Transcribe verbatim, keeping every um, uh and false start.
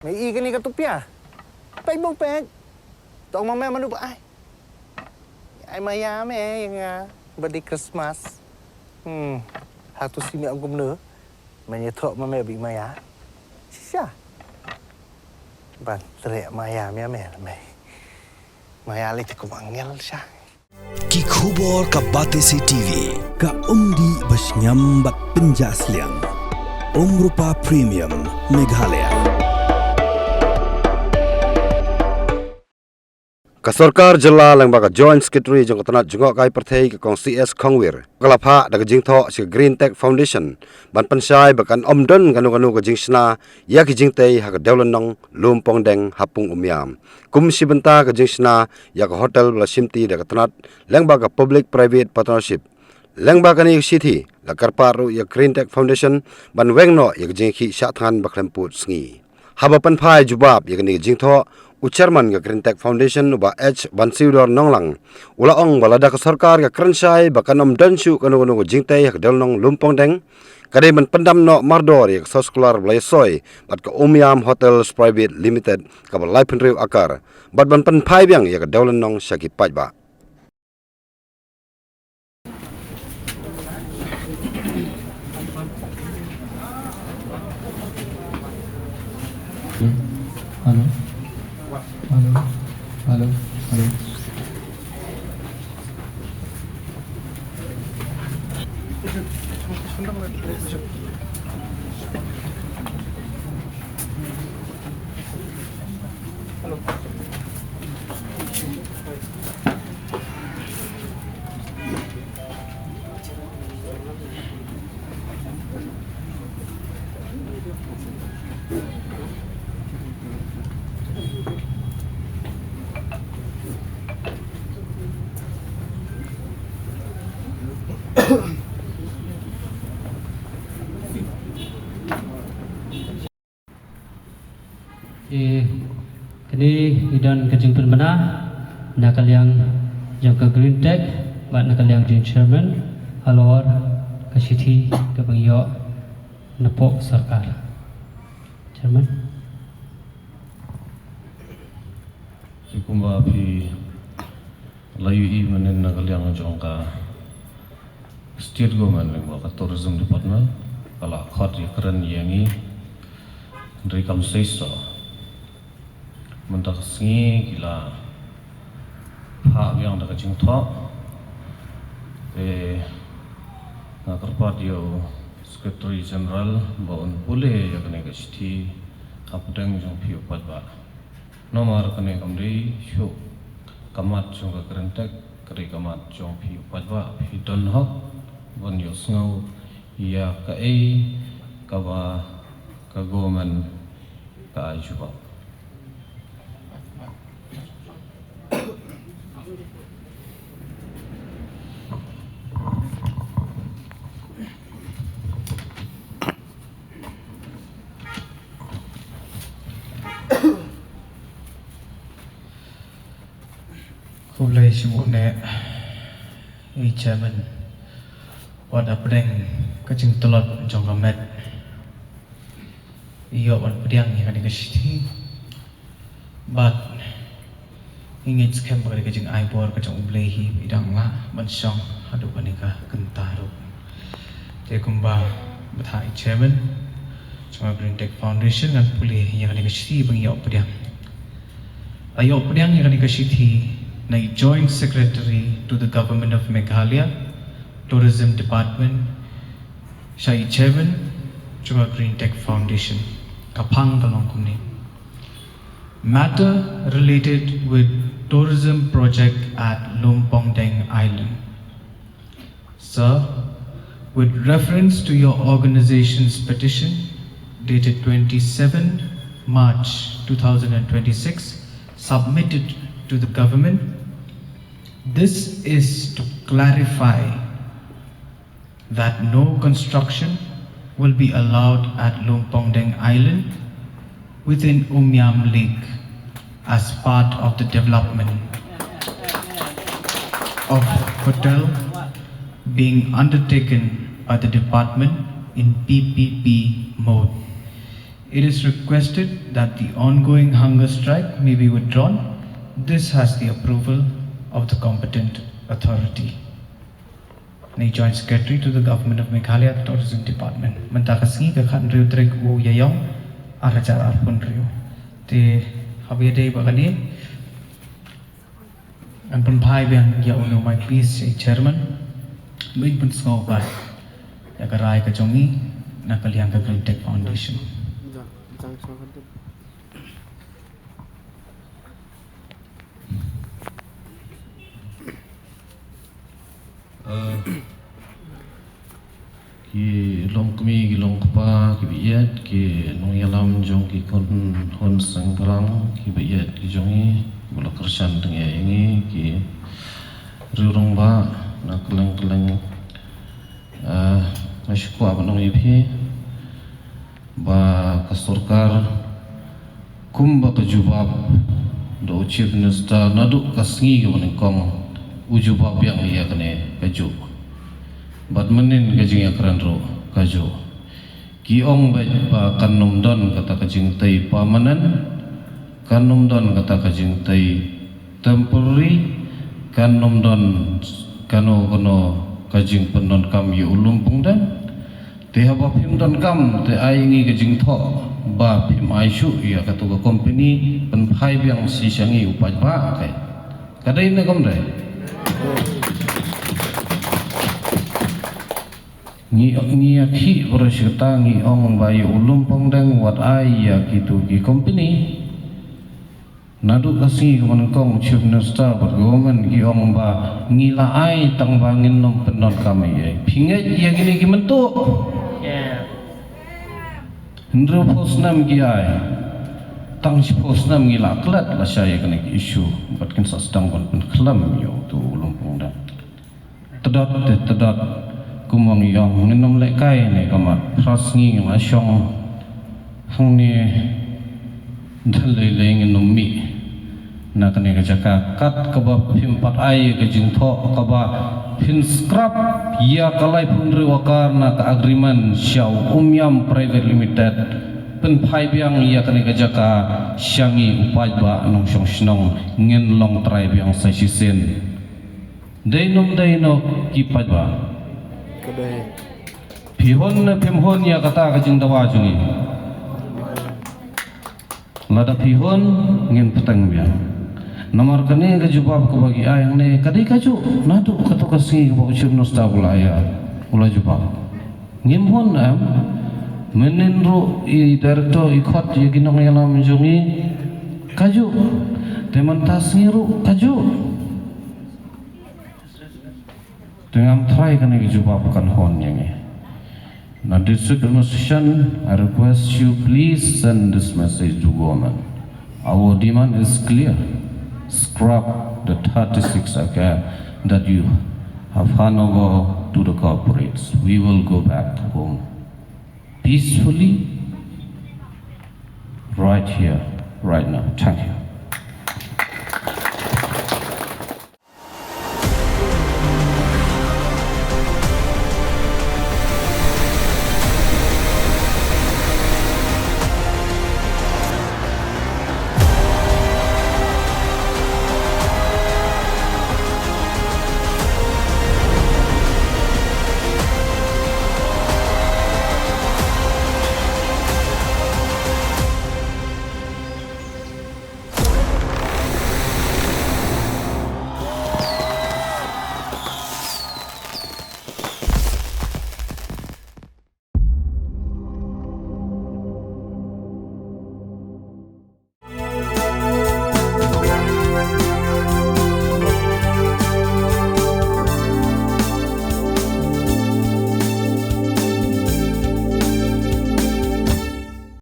Me i kane ka tupia. Peit bong peit. Tong ma me manu ba ai. Ai maya me ïa nga. Ba dei Christmas. Hmm. Hatu si me ong kumno. Me ïathuh ma me ba i maya. Shisha. Ban treh maya me me me. Maya lei te kum angel sha. Ki khubor ka Batesi T V, ka umdih ba shngiam bad pynjah sliang. Umrupa Premium, Meghalaya. Ka sorkar jylla lyngba ka Joint Secretary jong ka tnat jngohkai pyrthei ka Kong C S Khongwir, ka la phah da ka jingthoh sha ka Green Tech Foundation ban pynshai ba kan ym don kano kano ka jingshna ïa ki jingtei ha ka dewlynnong Lumpongdeng ha Pung Umiam. Kum shi bynta ka jingshna ïa ka hotel ba la shimti da ka tnat lyngba ka Public Private Partnership. Lyngba kane ka shithi la kyrpad ruh ïa Green Tech Foundation ban weng noh ïa ka jingkhih shah thngan ba khlem pud sngi. Haba pynphai jubab ïa kane ka jingthoh, u Chairman ka Green Tech Foundation u Bah H Bansiwdor Nonglang u la ong ba lada ka sorkar ka kren shai ba kan ym don shuh kano kano ka jingtei ha ka dewlynnong Lumpongdeng, ka dei ban pyndam noh mardor ïa ka soskular ba la ïasoi bad ka Umiam Hotels Private Limited kaba laiphew hynriew akar bad ban pynphai biang ïa ka dewlynnong sha ki paidbah. Hello. Hello. Hello. Hello. Eh, kane i don ka jingpynbna na ka liang jong ka Green Tech bad na ka liang jong Chairman halor ka shithi kaba ngi ïoh napoh sorkar. Chairman. Kumba phi la ïohi mynnin na ka liang jong ka State Government lyngba ka Tourism Department ka la khot ïakren ïa ngi. Hynrei kam sei sa mynta ka sngi ki la phah biang da ka jingthoh. Te nga kyrpad ïa u Secretary General ba un pule ïa kane ka shithi hapdeng jong phi u paidbah. Namar kane kam dei shuh ka mat jong ka Green Tech, ka dei ka mat jong phi u paidbah, phi don hok ban ïohsngew ïa kaei kaba ka government ka ai jubab. Khublei shibun ïa i Chairman. Wat hapdeng ka jingtlot jong ka met, ïoh ban pdiang ïa kane ka shithi. Bad ngi ngeit skhem ba ka dei ka jingai bor ka jong U Blei hi ba i dang lah ban shong haduh kane ka kynta ruh. Te kumba bthah i Chairman jong ka Green Tech Foundation, ngan pule ïa kane ka shithi ba ngi ïoh pdiang. La ïoh pdiang ïa kane ka shithi na i Joint Secretary to the Government of Meghalaya, Tourism Department, sha i Chairman jong ka Green Tech Foundation. Ka phang ka long kumne. Matter related with tourism project at Lumpongdeng Island. Sir, with reference to your organization's petition dated twenty-seven March two thousand and twenty-six, submitted to the government, this is to clarify that no construction will be allowed at Lumpongdeng Island within Umiam Lake as part of the development of hotel being undertaken by the department in P P P mode. It is requested that the ongoing hunger strike may be withdrawn. This has the approval of the competent authority. Ni Joint Secretary to the Government of Meghalaya, the Tourism Department. Mynta ka sngi ka khathynriew tarik u Ïaïong, ar hajar arphew hynriew. Te haba ïadei bad kane, ngan pynphai biang ïa u Noorul Mike Peace, Chairman. Bad in pynsngew pat ïa ka rai ka jong i na ka liang ka Green Tech Foundation. Ki long kmie, ki long kpa, ki baieit, ki nongïalam jong ki khun hun seng brang, ki baieit ki jong i, ba la kyrshan tang ïa ngi, ki riew rangbah na kylleng kylleng. Ah, nga sngewkwah ban ong ïa phi ba ka sorkar kumba ka jubab da u Chief Minister naduh ka sngi kaba nyngkong, u jubab biang ïa kane kajuh. Bad mynnin ka jingïakren ruh kajuh. Ki ong beit ba kan ym don kata ka jingtei permanent, kan ym don kata ka jingtei temporary, kan ym don kano kano ka jingpyndonkam ïa u lum pongdeng. Te haba phim donkam, te ai ngi ka jingthoh ba phim ai shuh ïa katu ka company, pynphai biang shisha ngi u paidbah, ka dei ne kam dei? Ngi, ngi ïa ki bro shi kata ngi ong ba ïa u lum pongdeng wat ai ïa kitu ki company. Naduh ka sngi kaba nyngkong Chief Minister bad government ki ong ba ngi la ai tang ba ngin nym pyndonkam ei ei. Phi ngeit ïa kine ki mynta? Hynriewphew snem ki ai. Tang shiphew snem ngi la klet lashai ïa kine ki issue bad kin sa sdang ban pynkhlem ïa utu u lum pongdeng. Tdot te tdot, kumba ngi ong, ngin nym lehkai ne ka mat. Phra sngi ngi la shong hangne, da lei lei ngin nym mih na kane ka jaka. Kat kaba phim pat ai ka jingthoh kaba phin scrap ïa ka laiphew hynriew acre na ka agreement sha u Umiam Private Limited, pynphai biang ïa kane ka jaka sha ngi u paidbah nongshong shnong, ngin long trai biang sa shisien. Dei nym dei noh ki paidbah? Ka dei. Phi hun ne phim hun ïa kata ka jingdawa jong ngi? Lada phi hun, ngin bteng biang. Namar kane ka jubab kaba ki ai hangne ka dei kajuh naduh kato ka sngi kaba u Chief Minister u la ïa, u la jubab. Ngim hun em? Mynnin ruh i director i khot ïa ki nongïalam jong ngi kajuh. Te mynta sngi ruh kajuh. Te ngam tharai kane ka jubab kan hun ïa ngi. Na District Administration, I request you please send this message to government. Our demand is clear. Scrap the thirty-six acre that you have hand over to the corporates. We will go back home peacefully right here, right now. Thank you.